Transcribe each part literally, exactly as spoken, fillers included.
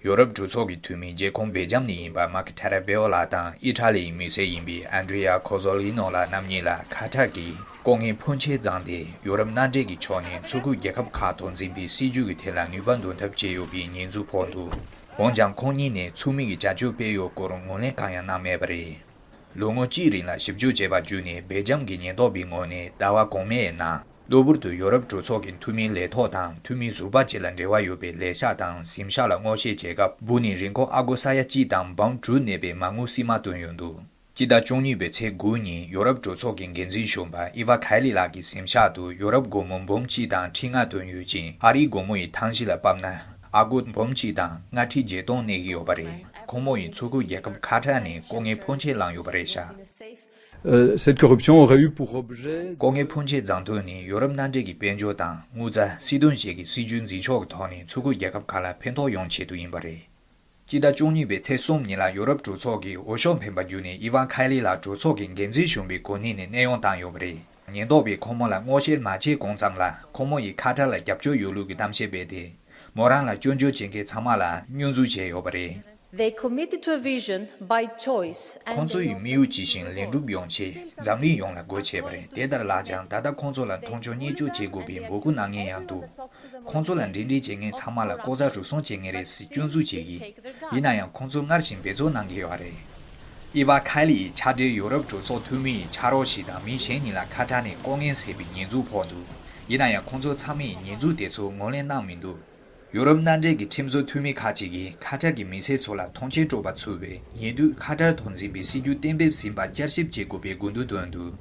ཡོ་རོབ་གྲོས་ཚོགས་ཀྱི་འཐུས་མི་རྒྱལ་ཁོངས་སྦེལ་ཇམ་ནས་ཡིན་པ་མཱ་ཀི་ཐ་ར་བེའོ་ལགས་དང་ཨི་ཊ་ལི་ཡི་མི་སེར་ཡིན་པའི་ཨན་ཌྲི་ཡ་ཁོ་ཛོ་ལི་ནོ་ལགས་རྣམ་གཉིས་ལ་ཁ་ཐར་གྱིས་ལྐོག་རྔན་ཕོན་ཆེ་བརྫངས་ཏེ་ཡོ་རོབ་མནའ་འབྲེལ་གྱི་ཕྱོགས་ནས་མཚོ་ཁུག་རྒྱལ་ཁབ་ཁག་ཐོག་འཛིན་པའི་སྲིད་ཇུས་ཀྱི་ཐད་ལ་ནུས་པ་འདོན་ཐབས་བྱས་ཡོད་པའི་ཉེས་འཛུགས་ཕོག་འདུག་འོན་ཀྱང་ཁོང་གཉིས་ནས་ཚུགས་མིན་གྱི་བྱ་སྤྱོད་སྤེལ་ཡོད་སྐོར་ངོས་ལེན་གང་ཡང་གནང་མེད་པ་རེད། ལོ་ངོ་གཅིག་རིང་ལ་ཞིབ་འཇུག་བྱས་པ་བརྒྱུད་ནས་སྦེལ་ཇམ་གྱི་ཉེན་རྟོག་པའི་ངོས་ནས་ཟླ་བ་གོང་མའི་ནང་གློ་བུར་དུ་ཡོ་རོབ་གྲོས་ཚོགས་ཀྱི་འཐུས་མིའི་ལས་ཐོག་དང་འཐུས་མི་ཟུར་པ་བཅས་ལ་འབྲེལ་བ་ཡོད་པའི་ལས་ཤག་དང་གཟིམ་ཤག་ལ་སྔོག་བཤེར་བྱེད་སྐབས་སྦུག་ནས་རིན་གོང་ཨ་སྒོར་ས་ཡ་གཅིག་དང་འབུམ་དྲུག་གནས་པའི་མ་དངུལ་བསིལ་མ་བཏོན་ཡོད་འདུག་སྤྱི་ཟླ་བཅུ་གཉིས་པའི་ཚེས་དགུ་ཉིན་ཡོ་རོབ་གྲོས་ཚོགས་ཀྱི་འགན་འཛིན་གཞོན་པ་ཨི་ཝ་ཁའི་ལི་ལགས་ཀྱི་གཟིམ་ཤག་ཏུ་ཡོ་རོབ་སྒོར་མོ་འབུམ་གཅིག་དང་ཁྲི་ལྔ་བཏོན་ཡོད་ཅིང་ཨ་རིའི་སྒོར་མོ་ཡི་ཐང་གཞི་ལ་ཕབ་ན། ཨ་སྒོར་འབུམ་གཅིག་དང་ལྔ་ཁྲི་བརྒྱད་སྟོང་གནས་ཀྱི་ཡོད་པ་རེད། ཁོང་མོ་ཡིས་མཚོ་ཁུག་རྒྱལ་ཁབ་ཁ་ཐར་ནས་ལྐོག་རྔན་ཕོན་ཆེ་བླངས་ཡོད་པ་རེད་ཤག Euh, cette corruption aurait eu pour objet ལྐོག་རྔན་ཕོན་ཆེ་བརྫངས་དོན་ནི་ཡོ་རོབ་མནའ་འབྲེལ་གྱི་དཔལ་འབྱོར་དང་དངུལ་རྩ་སྲིད་དོན་བཅས་ཀྱི་སྲིད་ཇུས་འཛིན་ཕྱོགས་ཀྱི་ཐོག་ནས་མཚོ་ཁུག་རྒྱལ་ཁབ་ཁག་ལ་ཕན་ཐོགས་ཡོང་ཆེད་དུ་ཡིན་པ་རེད། སྤྱི་ཟླ་བཅུ་གཉིས་པའི་ཚེས་གསུམ་ཉིན་ལ་ཡོ་རོབ་གྲོས་ཚོགས་ཀྱིས་འོས་ཤོག་འཕེན་པ་བརྒྱུད་ནས་ཨི་ཝན་ཁའི་ལི་ལགས་གྲོས་ཚོགས་ཀྱི་འགན་འཛིན་གཞོན་པའི་གོ་གནས་ནས་གནས་དབྱུང་བཏང་ཡོད་པ་རེད། ཉེན་རྟོག་པས་ཁོང་མོ་ལ་སྔོག་བཤེར་མ་བྱས་གོང་ཙམ་ལ་ཁོང་མོ་ཡིས་ཁ་ཐར་ལ་རྒྱབ་སྐྱོར་ཡོད་ལུགས་ཀྱི་གཏམ་བཤད་སྤེལ་ཏེ། མོ་རང་ལ་སྐྱོན་བརྗོད་བྱེད་མཁན་ཚང་མ་ལ་བསྙོན་འཛུགས་བྱས་ཡོད་པ་རེད། They committed to a vision by choice and ཁོང་ཚོ་ཡི་དམིགས་ཡུལ་ཇི་བཞིན་ལེགས་འགྲུབ་ཡོང་ཆེད་འཛམ་གླིང་ཡོངས་ལ་སྒོ་ཕྱེ་བ་རེད། དེ་ལྟར་ལགས་ཀྱང་ད་ལྟ་ཁོང་ཚོ་ལ་མཐོང་ཆུང་བརྙས་བཅོས་བྱེད་དགོས་པའི་འབོད་སྐུལ་གནང་མཁན་ཡང་འདུག་ཁོང་ཚོ་ལ་འབྲེལ་འདྲིས་བྱེད་མཁན་ཚང་མ་ལ་ལྐོག་ཟ་རུལ་སུངས་བྱེད་མཁན་རེད་ཟེར་སྐྱོན་འཛུགས་བྱེད་ཀྱི། ཡིན་ན་ཡང་ཁོང་ཚོ་སྔར་བཞིན་འབད་བརྩོན་གནང་གི་ཡོད་རེད། ཨི་ཝ་ཁའི་ལི་ཡི་ཕྱག་སྦྲེལ་ཡོ་རོབ་གྲོས་ཚོགས་འཐུས་མི་ཡི་ཕྱག་རོགས་ཤིག་དང་མི་གཞན་གཉིས་ལ་ཁ་ཐར་ནས་ལྐོག་རྔན་བཟས་པའི་ཉེས་འཛུགས་ཕོག་འདུག་ཡིན་ན་ཡང་ཁོང་ཚོ་ཚང་མས་ཉེས་འཛུགས་དེ་ཚོ་ངོས་ལེན་གནང་མི་འདུག་ཡོ་རོབ་མནའ་འབྲེལ་གྱི་ཁྲིམས་བཟོ་འཐུས་མི་ཁག་ཅིག་གིས་ཁ་ཐར་གྱི་མི་སེར་ཚོ་ལ་མཐོང་ཆེན་སྤྲོད་པ་ཚུད་པའི་ཉེ་དུས་ཁ་ཐར་ཐོག་འཛིན་པའི་སྲིད་ཇུས་གཏན་འབེབས་ཟིན་པར་བསྐྱར་ཞིབ་བྱེད་དགོས་པའི་དགོངས་དོན་བཏོན་འདུག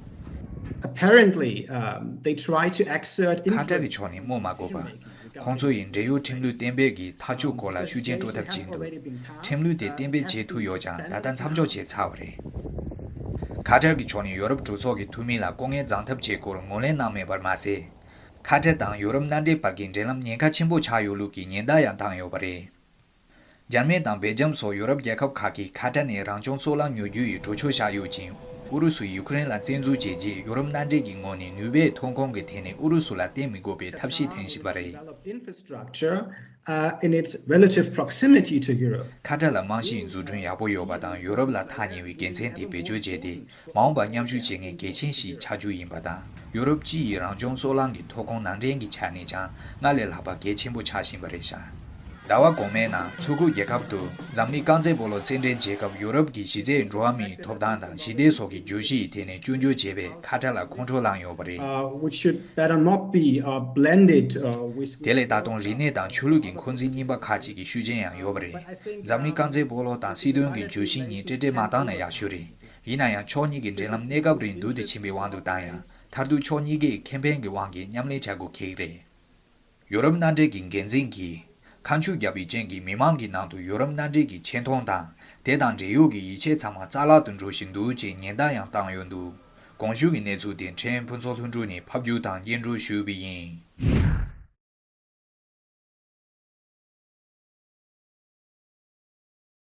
Apparently, um, they try to exert ཁ་ཐར་གྱི་ཕྱོགས་ནས་སྨོས་མ་དགོས་པར། ཁོང་ཚོ་ཡིས་འབྲེལ་ཡོད་ཁྲིམས་ལུགས་གཏན་འབེབས་ཀྱི་ཐག་གཅོད་སྐོར་ལ་ཤུགས་རྐྱེན་སྤྲོད་ཐབས་བྱས་འདུག་ཁྲིམས་ལུགས་དེ་གཏན་འབེབས་བྱེད་ཐུབ་ཡོད་ཀྱང་ད་ལྟ་མཚམས་འཇོག་བྱས་ཚར་བ་རེད། ཁ་ཐར་གྱི་ཕྱོགས་ནས་ཡོ་རོབ་གྲོས་ཚོགས་ཀྱི་འཐུས་མི་ལ་ལྐོག་རྔན་བརྫངས་ཐབས་བྱས་སྐོར་ངོས་ལེན་གནང་མེད་པར་མ་ཟད། ཁ་ཐར་དང་ཡོ་རོབ་མནའ་འབྲེལ་བར་གྱི་འབྲེལ་ལམ་ཉེན་ཁ་ཆེན་པོ་ཆགས་ཡོད་ལུགས་ཀྱི་ཉེན་བརྡ་ཡང་བཏང་ཡོད་པ་རེད། འཇར་མན་དང་སྦེལ་ཇམ་སོགས་ཡོ་རོབ་རྒྱལ་ཁབ་ཁག་གིས་ཁ་ཐར་ནས་རང་བྱུང་སོལ་རླངས་ཉོ་རྒྱུ་ཡི་གྲོས་ཆོད་བཞག་ཡོད་ཅིང་། ཨུ་རུ་སུས་ཡུ་ཁུ་རེན་ལ་བཙན་འཛུལ་བྱས་རྗེས་ཡོ་རོབ་མནའ་འབྲེལ་གྱི་ངོས་ནས་ནུས་པའི་ཐོན་ཁུངས་ཀྱི་ཐད་ནས་ཨུ་རུ་སུ་ལ་བརྟེན་མི་དགོས་པའི་ཐབས་ཤེས་འཐེན་བཞིན་པ་རེད། Developed infrastructure, uh, in its relative proximity to Europe. ཁ་ཐར་ལ་རྨང་གཞིའི་འཛུགས་སྐྲུན་ཡག་པོ་ཡོད་པ་དང་ཡོ་རོབ་ལ་ཐག་ཉེ་བའི་དགེ་མཚན་དེ་བེད་སྤྱོད་བྱས་ཏེ། མ་འོངས་པར་མཉམ་ཞུགས་བྱེད་མཁན་གལ་ཆེན་ཞིག་ཆགས་རྒྱུ་ཡིན་པ་དང་། ཡོ་རོབ་སྤྱི་ཡི་རང་བྱུང་སོལ་རླངས་ཀྱི་ཐོན་ཁུངས་ནང་འདྲེན་གྱི་ཆ་ནས་ཀྱང་སྔར་ལས་ལྷག་པ་གལ་ཆེན་པོ་ཆགས་བཞིན་པ་རེད་ཤག་ཟླ་བ་གོང་མའི་ནང་མཚོ་ཁུག་རྒྱལ་ཁབ་ཏུ་འཛམ་གླིང་རྐང་རྩེད་སྤོ་ལོ་རྩེད་འགྲན་རྒྱལ་ཁབ་ཡོ་རོབ་ཀྱི་གཞི་རྩའི་འགྲོ་བ་མིའི་ཐོབ་ཐང་དང་ཞི་བདེ་སོགས་ཀྱི་བརྗོད་གཞི་ཡི་ཐད་ནས་སྐྱོན་བརྗོད་བྱས་པས་ཁ་ཐར་ལ་ཁོང་ཁྲོ་ལངས་ཡོད་པ་རེད། Uh, which should better not be, uh, blended, uh, with དེ་ལས་ད་དུང་རིག་གནས་དང་ཆོས་ལུགས་ཀྱི་འཁོན་འཛིན་གཉིས་པ་ཁག་ཅིག་གི་ཤུགས་རྐྱེན་ཡང་ཡོད་པ་རེད། འཛམ་གླིང་རྐང་རྩེད་སྤོ་ལོ་དང་སྲིད་དོན་གྱི་བརྗོད་གཞི་གཉིས་འདྲེས་འདྲེས་མ་བཏང་ན་ཡག་ཤོས་རེད། ཡིན་ན་ཡང་ཕྱོགས་གཉིས་ཀྱི་འབྲེལ་ལམ་གནས་སྐབས་རིང་སྡུག་ཏུ་ཕྱིན་པའི་དབང་དུ་བཏང་ཡང་མཐར་ཐུག་ཕྱོགས་གཉིས་ཀས་ཁེ་ཕན་གྱི་དབང་གིས་མཉམ་ལས་བྱ་དགོས་ཀྱི་རེད། ཡོ་རོབ་མནའ་འབྲེལ་གྱི་འགན་འཛིན་གྱིས་ཁ་མཆུ་བརྒྱབ་པའི་རྐྱེན་གྱིས་མི་མང་གི་ནང་དུ་ཡོ་རོབ་མནའ་འབྲེལ་གྱི་ཆེ་མཐོང་དང་དེ་དང་འབྲེལ་ཡོད་ཀྱི་ཡིད་ཆེས་ཚང་མ་རྩ་བརླག་ཏུ་འགྲོ་བཞིན་འདུག་ཅེས་ཉེན་བརྡ་ཡང་བཏང་ཡོད་འདུག་གོང་ཞུས་ཀྱི་གནས་ཚུལ་དེ་ཕྲན་ཕུན་ཚོགས་ལྷུན་གྲུབ་ནས་ཕབ་སྒྱུར་དང་སྙན་སྒྲོན་ཞུས་པ་ཡིན།